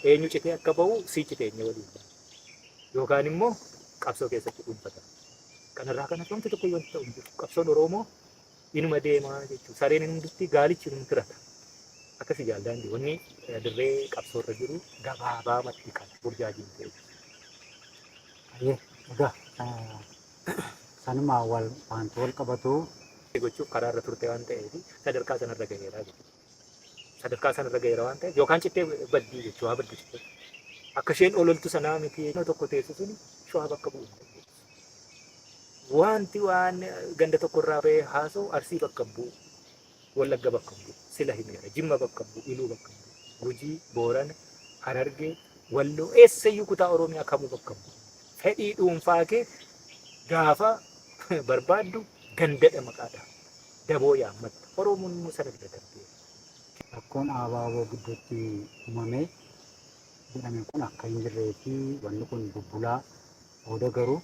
Eenyu citee akka bahu sii citeenye waliin baana. Yookaan immoo qabsoo keessatti dhuunfatama. Kanarraa kan hafe wanti tokko wanti ta'u hin jiru. Qabsoon Oromoo inuma deemaa jechuudha. Sareen hin hundutti gaalichi hin tirata. Akkasi jaaldaandii wanni dirree qabsoo irra jiru gabaabaamatti kana burjaajiin ta'e. Ayyee, egaa sanumaa wal wanti wal qabatu gochuuf karaa irra turte waan ta'eef sadarkaa sanarra gaheera jechuudha. Sadarkaa sanarra gaheera waan ta'eef yookaan cittee baddii jechuudha, haa baddu cittee. Akka isheen ololtu sanaa miti, tokko teessu suni Shawaa bakka bu'u hin dandeessu. Wanti waan ganda tokko irraa ba'ee haasa'u Arsii bakka hin bu'u. Wallagga bakka hin bu'u. Sila himeera. Jimma bakka hin bu'u. Iluu bakka hin bu'u. Gujii, Boorana, Harargee, Walloo, eessayyuu kutaa Oromiyaa kamuu bakka hin bu'u. Fedhii dhuunfaa kee gaafa barbaaddu gandadha maqaadha. Daboo yaammatta. Oromoon immoo sana bira darbeera. Rakkoon ABO gidduutti uumame jedhame kun akka hin jirree fi wanni kun bubbulaa booda garuu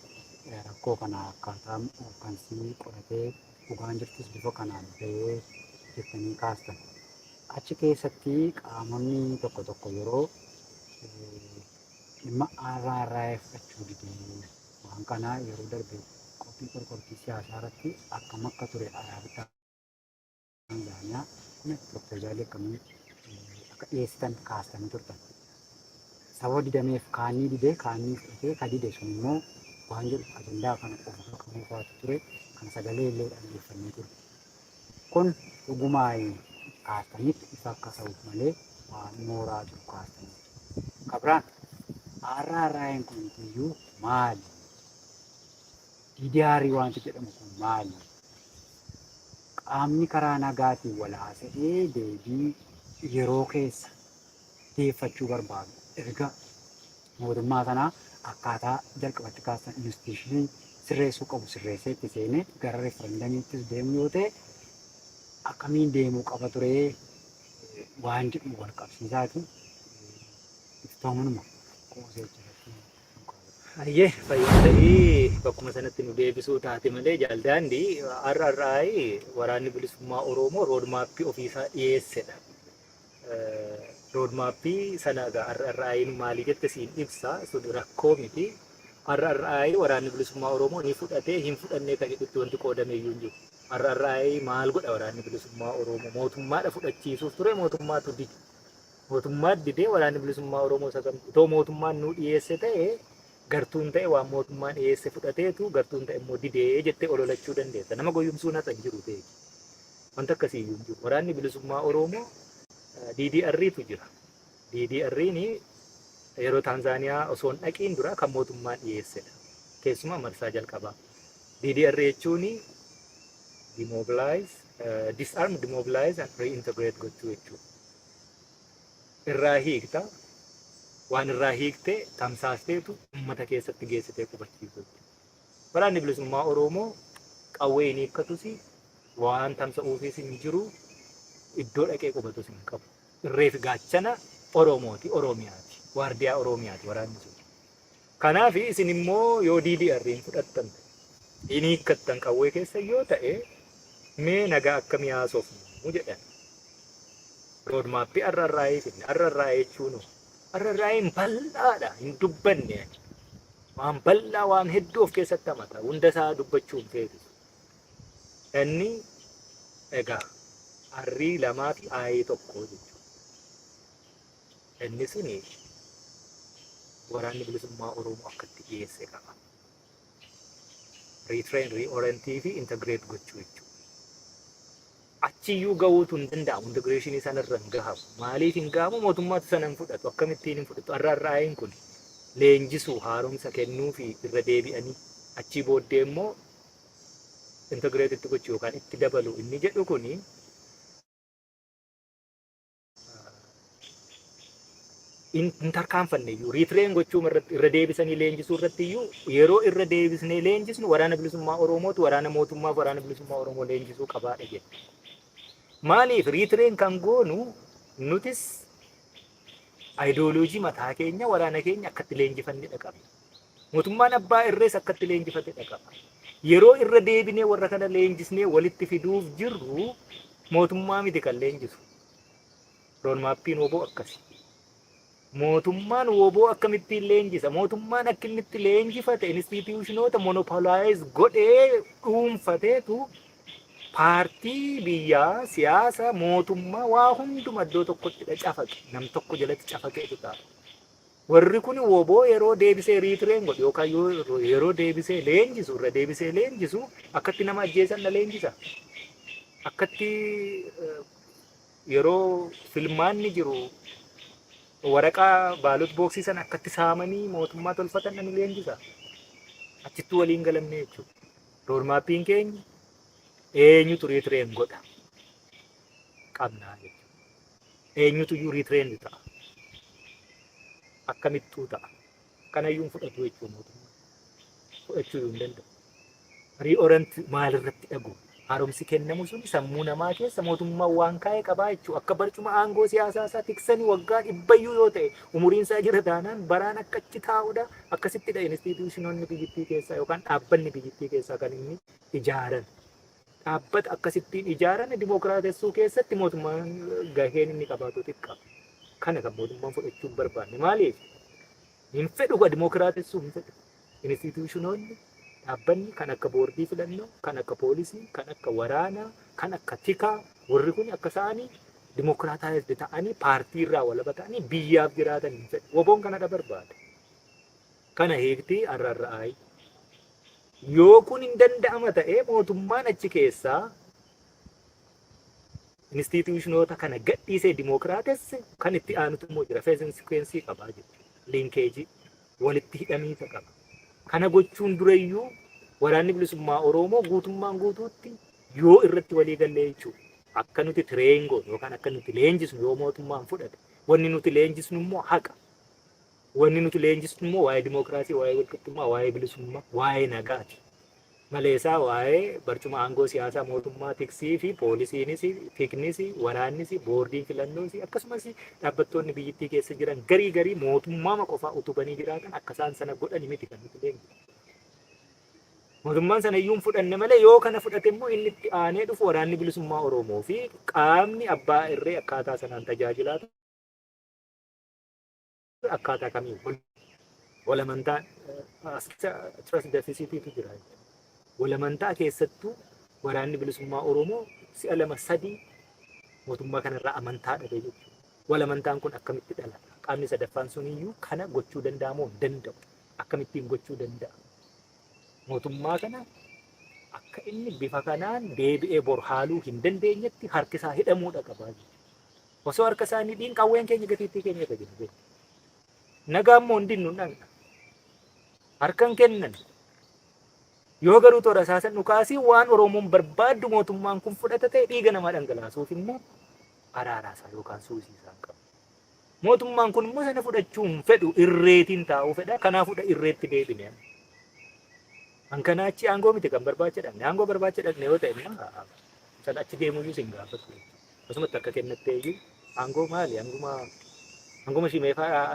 rakkoo kana akkaataa hooggansii qoratee dhugaan jirtus bifa kanaan bahee jettanii kaastan. Achi keessatti qaamonni tokko tokko yeroo dhimma RRI fudhachuu didee waan kanaa yeroo darbe qophii qorqortii siyaasaa irratti akkam akka ture araarri Taanzaaniyaa kun piroopoozaalii akkamii akka dhiyeessitan kaastanii turtan. Sababa didameef kaanii didee kaanii fudhatee ka dide sun immoo waan jedhu ajandaa kana qofa qabuufaatu ture, kan sagalee illee dhaggeeffannee ture. Kun dhugumaa kaastaniitti ifa akka ta'uuf malee waan mooraa jiru kaastaniitti. Kabiraan RRI'n kun iyyuu maali? DDR wanti jedhamu kun maali? Qaamni karaa nagaatiin wal haasa'ee deebii yeroo keessa deeffachuu barbaadu erga mootummaa sanaa akkaataa jalqabatti kaastan institution sirreessuu qabu sirreessee itti seenee gara referendamiittis deemu yoo ta'e akkamiin deemuu qaba ture waan jedhu wal qabsiisaati iftoominuma qoosee achirratti. Hayyee, fayyaa ta'ii, bakkuma sanatti nu deebisuu taate malee jaaldaandii RRI Waraanni Bilisummaa Oromoo roadmapii ofiisaa dhiyeessedha. Roadmapii sana egaa RRI nu maalii jette siin ibsa, sun rakkoo miti. RRI Waraanni Bilisummaa Oromoo ni fudhatee hin fudhannee kan jedhutti wanti qoodame iyyuu hin jiru. RRI maal godha Waraanni Bilisummaa Oromoo? Mootummaadha fudhachiisuuf ture, mootummaatu dide. Mootummaan didee Waraanni Bilisummaa Oromoo isa kamtu otoo mootummaan nuu dhiyeesse ta'e, gartuun ta'e waan mootummaan dhiyeesse fudhateetu gartuun ta'e immoo didee jettee ololachuu dandeessa. Nama goyyumsuun haxa hin jiru beeki. Wanta akkasii iyyuu hin jiru. Waraanni Bilisummaa Oromoo DDR'tu jira. DDR'n yeroo Taanzaaniyaa osoo hin dhaqiin dura kan mootummaan dhiyeessedha. Keessumaa marsaa jalqabaa. DDR jechuun demobilize, disarm, demobilize and reintegrate gochuu jechuudha. Irraa hiikta, waan irraa hiikte tamsaasteetu uummata keessatti geessitee qubachiisu jechuudha. Waraanni Bilisummaa Oromoo qawwee hin hiikkatus, waan tamsa'uufis hin jiru, iddoo dhaqee qubatus hin qabu. Irree fi gaachana Oromooti, Oromiyaati. Waardiyaa Oromiyaati waraanni sun. Kanaaf isin immoo yoo DDR hin fudhattan ta'e, hin hiikkattan qawwee keessa yoo ta'e, mee nagaa akkamii haasofnu jedhan. Roadmapii RRI fidne. RRI jechuun RRI'n bal'aadha, hin dubbanne ani. Waan bal'aa, waan hedduu of keessatti hamata. Hunda isaa dubbachuu hin feesisu. Inni egaa arrii lamaa fi aayii tokko jechuudha. Inni suni Waraanni Bilisummaa Oromoo akka itti dhiyeesse qaba. Retrain, reorientii fi integrate gochuu jechuudha. Achiyyuu gahuutu hin danda'amu. Integrationii sanarra hin gahamu. Maaliif hin gahamu? Mootummaatu sana hin fudhatu. Akkamittiin hin fudhatu? RRI'n kun leenjisuu, haaromsa kennuu fi irra deebi'anii achii booddee immoo integrate itti gochuu yookaan itti dabalu inni jedhu kuni hin tarkaanfanne iyyuu, retrain gochuu irratti, irra deebisanii leenjisuu irratti iyyuu, yeroo irra deebisnee leenjisnu Waraana Bilisummaa Oromootu waraana mootummaaf Waraana Bilisummaa Oromoo leenjisuu qabaadha jette. Maaliif retrain kan goonu? Nutis ayidooloojii mataa keenya waraana keenya akkatti leenjifannedha qabna. Mootummaan abbaa irrees akkatti leenjifatedha qaba. Yeroo irra deebinee warra kana leenjisnee walitti fiduuf jirru mootummaa miti kan leenjisu. Roadmappiin WBO akkasi. Mootummaan WBO akkamittiin leenjisa? Mootummaan akka inni itti leenjifate institutionoota monopolize godhee dhuunfateetu paartii biyyaa, siyaasa, mootummaa waa hunduma iddoo tokkotti cafaqe. Nam tokko jalatti cafaqeetu ta'a. Warri kun WBO yeroo deebisee retrain godhu yookaan yeroo deebisee leenjisu, irra deebisee leenjisu, akkatti nama ajjeesan na leenjisa. Akkatti yeroo filmaanni jiru waraqaa ballot boxii sana akkatti saamanii mootummaa tolfatan ni leenjisa. Achittuu waliin galamne jechuudha. Roadmapiin keenya eenyutu retrain godha qabnaa jechuudha. Eenyutu iyyuu retrain ta'a. Akkamittuu ta'a. Kanayyuu hin fudhatu jechuudha mootummaan. Fudhachuu hin danda'u. Reorient maalirratti dhagu? Haaromsi kennamu sun sammuu namaa keessa mootummaan waan kaa'e qabaa jechuudha. Akka barcuma aangoo siyaasaa isaa tiksanii waggaa 100yyuu yoo ta'e, umuriin isaa jira taanaan baraan akka achi taa'udha. Akkasittidha institutionoonni biyyattii keessaa yookaan dhaabbanni biyyattii keessaa kan inni ijaaran. Dhaabbata akkasittiin ijaaran dimookiraatessuu keessatti mootummaan gaheen inni qabaatu xiqqaa. Kana kan mootummaan fudhachuu hin barbaanne. Maaliif? Hin fedhu, ka dimookiraatessuu hin fedhu. Institutionoonni, dhaabbanni kan akka boordii filannoo, kan akka poolisii, kan akka waraanaa, kan akka tikaa, warri kun akka isaanii democratized ta'anii, paartii irraa walaba ta'anii biyyaaf jiraatan hin fedhu. WBOn kanadha barbaada. Kana hiiktii RRI. Yoo kun hin danda'ama ta'ee, mootummaan achi keessaa institutionoota kana gadhiisee dimookiraatesse, kan itti aanutu immoo jira. Phase sequence qabaa jechuudha. Linkageii walitti hidhamiisa qaba. Kana gochuun durayyuu Waraanni Bilisummaa Oromoo guutummaan guutuutti yoo irratti walii gallee jechuudha. Akka nuti train goonu yookaan akka nuti leenjisnu yoo mootummaan fudhate, wanni nuti leenjisnu immoo haqa. Wanni nuti leenjisnu immoo waa'ee dimookiraasii, waa'ee walqixxummaa, waa'ee bilisummaa, waa'ee nagaati. Maleesaa waa'ee barcuma aangoo siyaasaa mootummaa tiksii fi poolisiinis, tiknis, waraannis, boordiin filannoos, akkasumas dhaabbattoonni biyyattii keessa jiran garii garii mootummaama qofaa utubanii jiraatan akka isaan sana godhani miti kan nuti leenjisnu. Mootummaan sana iyyuu hin fudhanne malee, yoo kana fudhate immoo inni itti aanee dhufu Waraanni Bilisummaa Oromoo fi qaamni abbaa irree akkaataa sanaan tajaajilaa akkaataa kamiin walamantaan trust deficitiitu jira. Walamantaa keessattuu Waraanni Bilisummaa Oromoo si'a lama sadii mootummaa kanarraa amantaa dhabe jechuudha. Walamantaan kun akkamitti dhalata? Qaamni sadaffaan suniyyuu kana gochuu danda'a moo hin danda'u? Akkamittiin gochuu danda'a? Mootummaa kana akka inni bifa kanaan deebi'ee bor haaluu hin dandeenyetti harki isaa hidhamuudha qaba jechuudha. Osoo harka isaa hin hidhiin qawween keenya gatiittii keenya irra jira jechuudha. Nagaa immoo hin dinnu, hin dhaqna. Harka hin kennan. Yoo garuu toora isaasan dhukaasii waan Oromoon barbaaddu mootummaan kun fudhata ta'e, dhiiga namaa dhangalaasuuf immoo araaraa isaa yookaan suusii isaa hin qabu. Mootummaan kun immoo sana fudhachuu hin fedhu, irreetiin taa'uu fedha. Kanaafudha irreetti deebine. An kana achi aangoo miti kan barbaacha dhaqne. Aangoo barbaacha dhaqne yoo ta'e immoo sana achi deemuyyuu sin gaafatu. Akkasumatti harka kennattee iyyuu aangoo maali? Anguma shimeefaa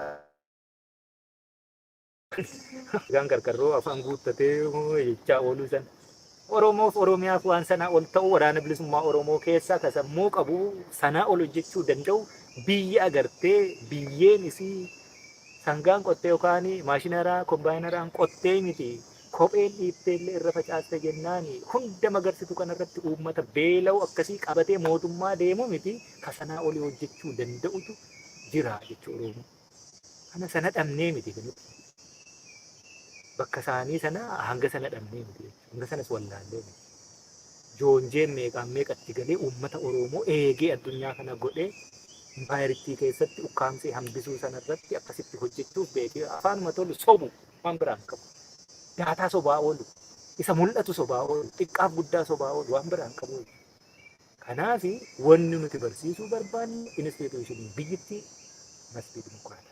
gaan qarqarroo afaan guuttatee jechaa ooluu sana. Oromoof Oromiyaaf waan sanaa ol ta'u, Waraana Bilisummaa Oromoo keessaa ka sammuu qabu sanaa ol hojjechuu danda'u, biyya agartee biyyeen isii sangaan qottee yookaan maashinaraa combinaraan qottee miti, kopheen dhiiftee illee irra facaaste jennaan hunda magarsitu kanarratti uummata beela'u akkasii qabatee mootummaa deemu miti, ka sanaa olii hojjechuu danda'utu jira jechuu Oromoo. Kana sana dhabnee miti nuti. Bakka isaanii sana hanga sana dhabnee miti jechuudha. Hanga sanas wallaallee miti. Joonjeen meeqaan meeqatti galee uummata Oromoo eegee addunyaa kana godhee impaayerittii keessatti ukkaamsee hambisuu sanarratti akkasitti hojjechuuf beekee afaanuma tolu sobu, waan biraan qabu. Daataa sobaa oolu, isa mul'atu sobaa oolu, xiqqaaf guddaa sobaa oolu, waan biraan qabu. Kanaaf wanni nuti barsiisuu barbaannu institutionii biyyittii must be democratized.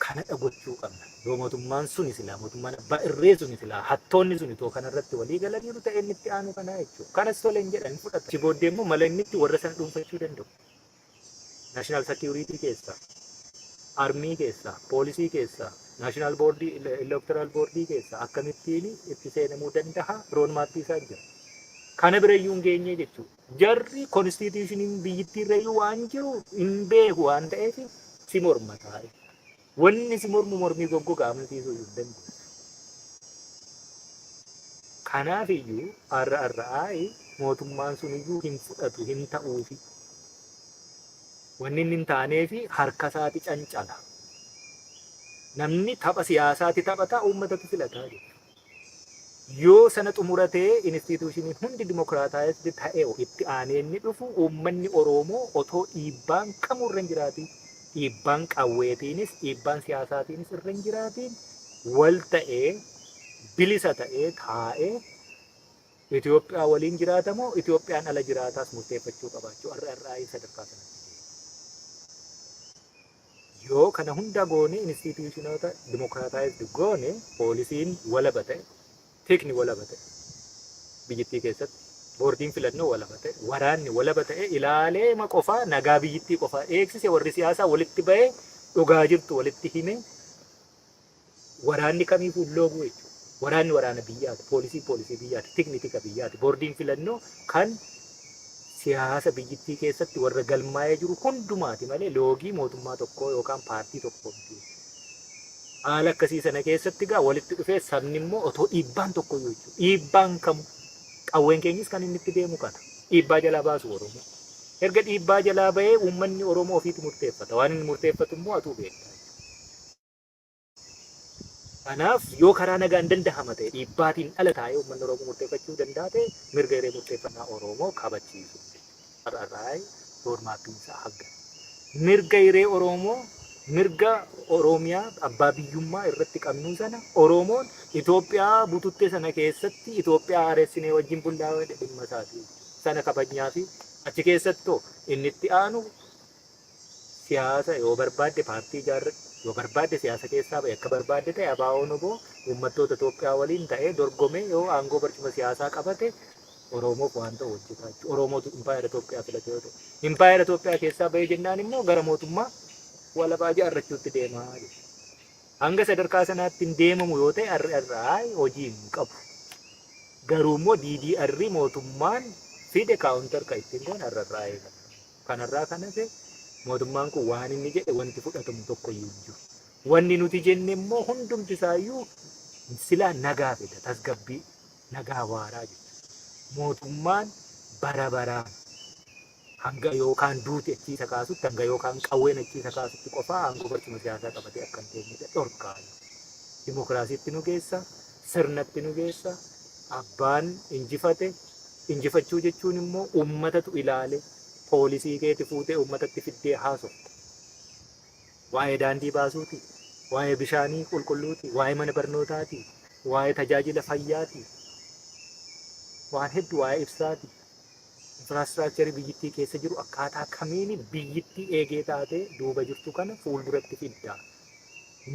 Kanadha gochuu qabna. Yoo mootummaan suni silaa, mootummaan abbaa irree suni silaa, hattoonni suni too kanarratti walii galaniiru ta'e, inni itti aanu kanaa jechuudha. Kanas tole hin jedhan, fudhata. Achi booddee immoo mala inni itti warra sana dhuunfachuu danda'u. National security keessaa, army keessaa, poolisii keessaa, national boardii, electoral boardii keessaa akkamittiin itti seenamuu danda'a, roadmapii isaa jira. Kana birayyuu hin geenye jechuudha. Jarri constitutioniin biyyittii irrayyuu waan jiru hin beeku waan ta'eef si morma taa'e. Wanni si mormu mormii goggogaa amansiisuu hin dandeessu. Kanaaf iyyuu RRI mootummaan sun iyyuu hin fudhatu, hin ta'uufi. Wanni inni hin taaneefi harka isaati cancala. Namni tapha siyaasaati taphata, uummatatu filataa jechuudha. Yoo sana xumuratee institutioniin hundi democratized ta'e, itti aanee inni dhufu uummanni Oromoo otoo dhiibbaan kamuu irra hin jiraatiin, dhiibbaan qawweetiinis dhiibbaan siyaasaatiinis irra hin jiraatiin, wal ta'ee bilisa ta'ee taa'ee Itoophiyaa waliin jiraatamoo Itoophiyaan ala jiraataas murteeffachuu qabaachuu RRI sadarkaa sanatti deema. Yoo kana hunda goone, institutionoota democratized goone, poolisiin walaba ta'e, tikni walaba ta'e, biyyittii keessatti boordiin filannoo walaba ta'e, waraanni walaba ta'e, ilaalee ma qofaa nagaa biyyittii qofaa eegsise, warri siyaasaa walitti bahee dhugaa jirtu walitti hime, waraanni kamiifuu hin looguu jechuudha. Waraanni waraana biyyaati, poolisiin poolisii biyyaati, tikni tika biyyaati, boordiin filannoo kan siyaasa biyyittii keessatti warra galmaa'ee jiru hundumaati malee loogii mootummaa tokkoo yookaan paartii tokkoo miti jechuudha. Haala akkasii sana keessatti gaa walitti dhufee sabni immoo otoo dhiibbaan tokko iyyuu jechuudha. Dhiibbaan kamu qawween keenyis kan inni itti deemu kana. Dhiibbaa jalaa baasu Oromoo. Erga dhiibbaa jalaa bahee uummanni Oromoo ofiitu murteeffata. Waan inni murteeffatu immoo atuu beekta. Kanaaf yoo karaa nagaan dandahama ta'e, dhiibbaatiin ala taa'ee uummanni Oromoo murteeffachuu danda'a ta'e, mirga hiree murteeffannaa Oromoo kabachiisu. RRI roadmapiin isaa hagga. Mirga hiree Oromoo, mirga Oromiyaa abbaa biyyummaa irratti qabnuu sana, Oromoon Itoophiyaa bututte sana keessatti Itoophiyaa haaressinee wajjin bullaa dhimma isaati. Sana kabajnaa fi achi keessattoo inni itti aanu siyaasa yoo barbaadde paartii ijaarradhu, yoo barbaadde siyaasa keessaa bahi, akka barbaadde ta'e, ABO'n oboo uummattoota Itoophiyaa waliin ta'ee dorgomee yoo aangoo barcuma siyaasaa qabate Oromoof waan ta'u hojjetaa jechuudha. Oromootu impaayera Itoophiyaa filate yoo ta'e. Impaayera Itoophiyaa keessaa bahee jennaan immoo gara mootummaa walabaa ijaarrachuutti deemaa jechuudha. Hanga sadarkaa sanaatti hin deemamu yoo ta'e RRI hojii hin qabu. Garuu immoo DDR mootummaan fide counter kan ittiin goone RRI kana. Kanarraa kan hafe mootummaan kun waan inni jedhe wanti fudhatamu tokko iyyuu hin jiru. Wanni nuti jenne immoo hundumti isaayyuu silaa nagaa fida, tasgabbii, nagaa waaraa jechuudha. Mootummaan bara baraan hanga yookaan duuti achii isa kaasutti, hanga yookaan qawween achii isa kaasutti qofaa aangoo barcuma siyaasaa qabatee akka hin teenyedha dhorkaa. Dimokiraasiitti nu geessa, sirnatti nu geessa, abbaan injifate. Injifachuu jechuun immoo uummatatu ilaale, poolisii keeti fuutee uummatatti fiddee haasofta. Waa'ee daandii baasuuti, waa'ee bishaanii qulqulluuti, waa'ee mana barnootaati, waa'ee tajaajila fayyaati, waan hedduu, waa'ee ibsaati. Infrastructurii biyyittii keessa jiru akkaataa kamiin biyyittii eegee taatee duuba jirtu kana fuulduratti fidda.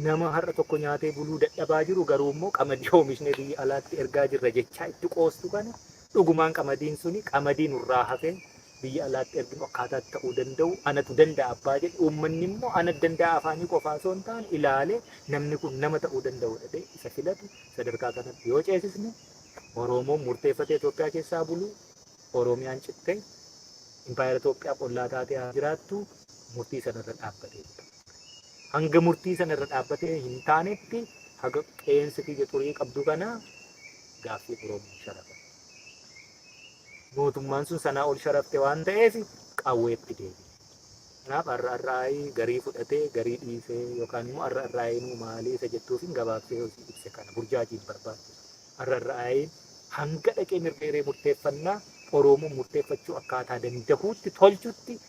Nama har'a tokko nyaatee buluu dadhabaa jiru, garuu immoo qamadii oomishnee biyya alaatti ergaa jirra jechaa itti qoostu kana, dhugumaan qamadiin suni qamadii nurraa hafee biyya alaatti erginu akkaataatti ta'uu danda'u anatu danda'a abbaa jedhe, uummanni immoo ana danda'a afaanii qofaa osoo hin taane ilaalee namni kun nama ta'uu danda'u jedhee isa filatu, sadarkaa kanatti yoo ceesisne, Oromoon murteeffatee Itoophiyaa keessaa buluu, Oromiyaan cittee impaayera Itoophiyaa qollaa taatee haa jiraattu, murtii sanarra dhaabbatee jira. Hanga murtii sanarra dhaabbatee hin taanetti, haga qeensi kiyya xurii qabdu kana gaaffii Oromoo sharafa. Mootummaan sun sanaa ol sharafte waan ta'eef qawweetti deebi'e. Kanaaf RRI garii fudhatee garii dhiisee yookaan immoo RRI nuu maalii isa jettuuf hin gabaabsee hojii ibse kana burjaajiin barbaachisu. RRI hanga dhaqee mirga hiree murteeffannaa Oromoon murteeffachuu akkaataa dandahuutti tolchutti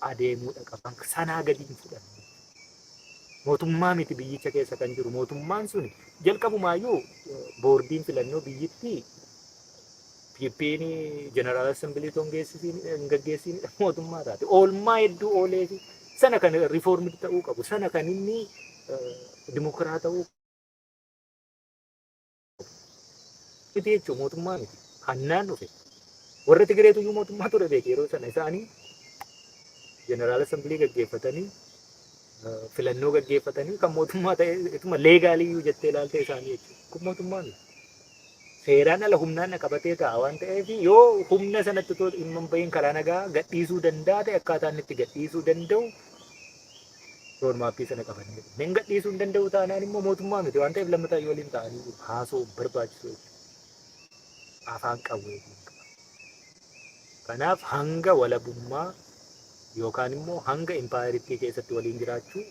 adeemuudha qaba. Sanaa gadi hin fudhannu. Mootummaa miti biyyicha keessa kan jiru. Mootummaan sun jalqabumaayyuu boordiin filannoo biyyittii PP'n General Assembly hin gaggeessiinidha mootummaa taate. Oolmaa hedduu oolee fi sana kan reformed ta'uu qabu. Sana kan inni dimokiraat ta'uu miti jechuun mootummaa miti. Hannaan dhufe. Warra Tigireetu iyyuu mootummaa ture beeke yeroo sana, isaanii General Assembly gaggeeffatanii, filannoo gaggeeffatanii kan mootummaa ta'e ituma legally iyyuu jettee ilaalte isaanii jechuudha. Kun mootummaa miti. Seeraan ala humnaan na qabatee taa'a waan ta'eef, yoo humna sanatti otoo dhimma hin bahin karaa nagaa gadhiisuu danda'a ta'e, akkaataa inni itti gadhiisuu danda'u roadmapii sana qabannee dhufne. Hin gadhiisuu hin danda'u taanaan immoo mootummaa miti waan ta'eef, lammataa yoo waliin ta'anii haasoo barbaachisu jechuudha. Afaan qawweetiin qaba. Kanaaf hanga walabummaa yookaan immoo hanga impaayerittii keessatti waliin jiraachuu,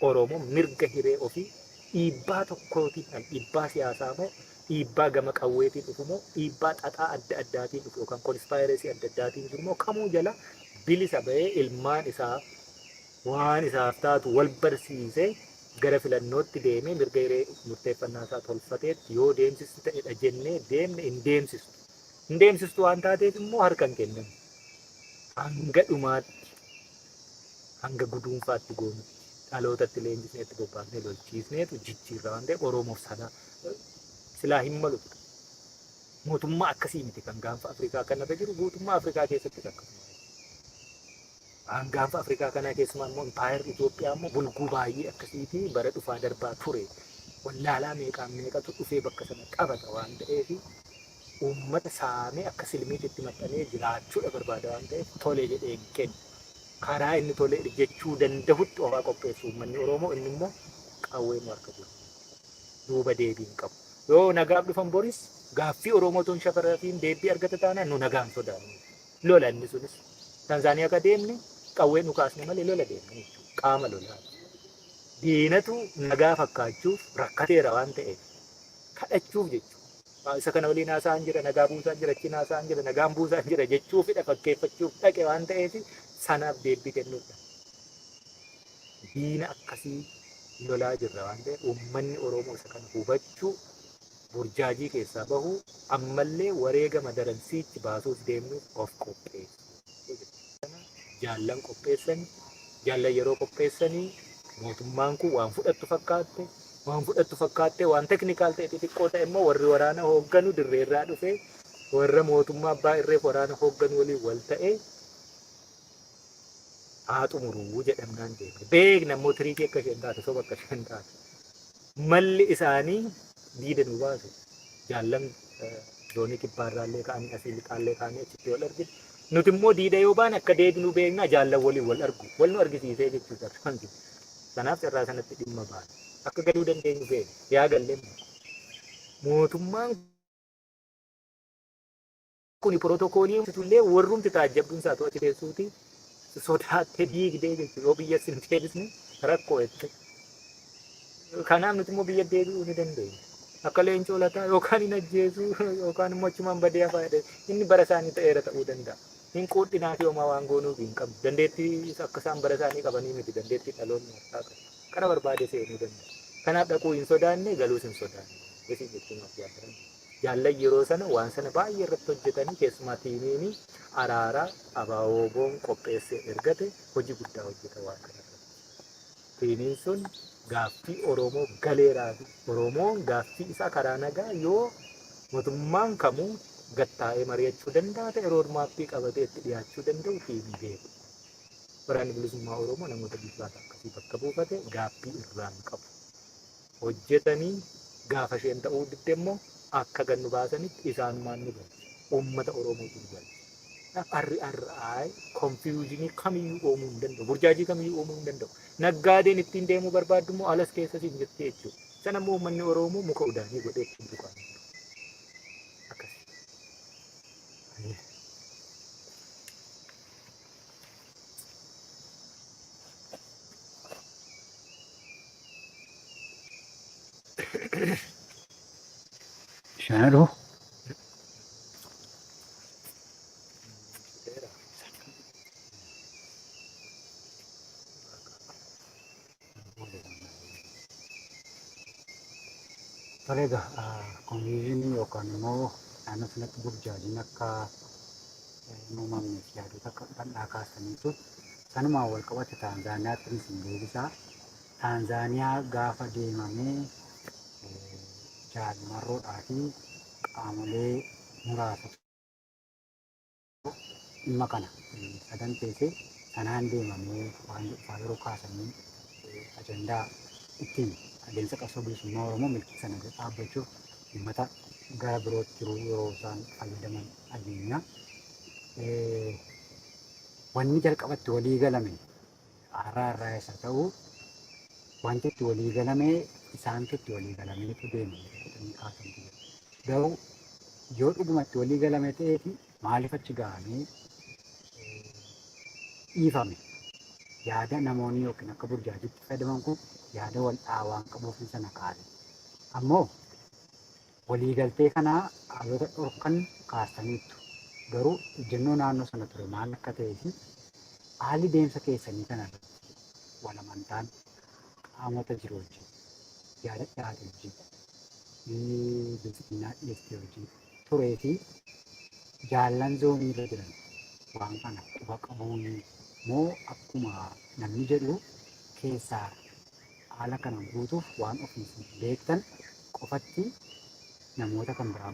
Oromoo mirga hiree ofii dhiibbaa tokkootiin, dhiibbaa siyaasaa moo, dhiibbaa gama qawweetiin dhufu moo, dhiibbaa xaxaa adda addaatiin dhufu yookaan conspiracy adda addaatiin jiru moo, kamuu jala bilisa bahee ilmaan isaa waan isaaf taatu wal barsiisee gara filannootti deemee mirga hiree murteeffannaa isaa tolfateetti yoo deemsistu ta'edha jennee deemne. Hin deemsistu. Hin deemsistu waan taateef immoo harka hin kennamu. Hanga dhumaatti, hanga guduunfaatti goonutti, dhalootatti leenjisnee, itti bobbaasnee, lolchiisneetu jijjiirra waan ta'eef, Oromoof sana silaa hin malu ture. Mootummaa akkasii miti kan gaanfa Afrikaa kanarra jiru, guutummaa Afrikaa keessatti akkasuma. Waan gaanfa Afrikaa kanaa keessumaa immoo impaayerri Itoophiyaa immoo bulguu baay'ee akkasiitii bara dhufaa darbaa ture. Wallaalaa meeqaan meeqatu dhufee bakka sana qabata waan ta'eef, uummata saamee akka silmiitti itti maxxanee jiraachuudha barbaada waan ta'eef, tole jedhee hin kennu. Karaa inni tole jechuu danda'utti ofaa qopheessu uummanni Oromoo, inni immoo qawwee nu harka jiru. Duuba deebii hin qabu. Yoo nagaaf dhufan boris gaaffii Oromoo tun shafarafiin deebii argata taanaan nu nagaan sodaannu. Lola inni sunis. Tanzaaniyaa akka deemne qawwee nu kaasne malee lola deemne jechuudha. Qaama lolaa. Diinatu nagaa fakkaachuuf rakkateera waan ta'eef kadhachuuf jechuudha. Isa kana waliin haasa'an jira, nagaa buusaan jira, achiin haasa'an jira, nagaan buusaan jira jechuufidha, fakkeeffachuuf dhaqe waan ta'eef sanaaf deebii kennuudha. Diina akkasii lolaa jirra waan ta'eef, uummanni Oromoo isa kana hubachuu, burjaajii keessaa bahuu, ammallee wareegama daransiichi baasuuf deemnuuf of qopheessu. Jaallan qopheessan, jaallan yeroo qopheessanii mootummaan kun waan fudhattu fakkaatte, waan fudhattu fakkaatte, waan technical ta'e xixiqqoo ta'e immoo warri waraana hoogganu dirreerraa dhufee warra mootummaa abbaa irreef waraana hoogganu waliin wal ta'ee haa xumuruu jedhamnaan deemne. Beekna immoo trickii akka isheen taate, soba akka isheen taate. Malli isaanii diida nu baasu. Jaallan zoonii kibbaarraallee ka'anii, asii lixaallee ka'anii achitti wal arginu. Nuti immoo diida yoo baane akka deebinu beekna, jaallan waliin wal argu. Wal nu argisiisee jechuudha. Kanaaf carraa sanatti dhimma baana. Akka galuu dandeenyu beekna. Yaa gallee mootummaan kuni pirootokoolii illee warrumti taajjabduun isaa to'achi teessuuti sodaattee diigdee jechuudha. Yoo biyya sin deebisne rakkoo jette. Kanaaf nuti immoo biyya deebi'uu ni dandeenya. Akka leencoo lataa yookaan hin ajjeesu yookaan immoo achumaan badee hafaa jedhe, inni bara isaanii ta'eera ta'uu danda'a. Hin quudhinaa fi homaa waan goonuuf hin qabnu. Dandeettii akka isaan bara isaanii qabanii miti, dandeettii dhaloonni harkaa qabu. Kana barbaade seenuu danda'a. Kanaaf dhaquu hin sodaanne, galuus hin sodaanne. Isin jechuun of jaalladhan. Jaallan yeroo sana waan sana baay'ee irratti hojjetanii, keessumaa teamiin araaraa ABO-WBOn qopheessee ergate hojii guddaa hojjeta waan kana irratti. Teamiin sun gaaffii Oromoo galeeraa fi Oromoon gaaffii isaa karaa nagaa yoo mootummaan kamuu gattaa'ee mari'achuu danda'a ta'e roadmapii qabatee itti dhiyaachuu danda'u teamii beeku. Waraanni Bilisummaa Oromoo namoota bilchaata akkasii bakka buufate gaaffii irraa hin qabu. Hojjetanii gaafa isheen ta'uu didde immoo akka gannu baasanitti isaanumaan nu galche. Uummata Oromootu nu galche. RRI confusionii kamiyyuu uumuu hin danda'u. Burjaajii kamiyyuu uumuu hin danda'u. Naggaadeen ittiin deemuu barbaaddu immoo alas keessas hin jirti jechuudha. Sana immoo uummanni Oromoo muka udaanii godhee ittiin dukaa jiru. Akkasi. Bishaan dhufu. Tole egaa, confusionii yookaan immoo naannoo sanatti burjaajiin akka hin uumamneef yaadota akka bal'aa kaasaniitu sanumaan wal qabate Taanzaaniyaatti isin deebisaa. Taanzaaniyaa gaafa deemamee jaalmarroodhaa fi qaamolee muraasa dhimma kana saganteessee sanaan deemamee waan jedhu yeroo kaasanii, ajandaa ittiin adeemsa qabsoo bilisummaa Oromoo milkii sana bira dhaabbachuuf uummata gara birootti jiru yeroo isaan fayyadaman dhageenya. Wanni jalqabatti walii galame RRI isa ta'u wanti itti walii galame isaantu itti walii galameetu deeme jedhanii kaasantu jira. Garuu yoo dhugumatti walii galame ta'eeti maaliif achi gahamee dhiifame? Yaada namoonni yookiin akka burjaajitti fayyadaman kun yaada wal dha'aa waan qabuuf sana kaase. Ammoo waliigaltee kanaa haalota dhorkan kaastaniittu. Garuu ejjennoo naannoo sana ture maal akka ta'ee fi haalli deemsa keessanii kana irratti wal amantaan qaamota jiru wajjin yaada dhiyaate wajjin bilisiginnaa dhiyeessite wajjin turee fi jaallan zoonii irra jiran waan kana quba qabuun moo akkuma namni jedhu keessaa haala kana guutuuf waan ofiis beektan qofatti namoota kan biraa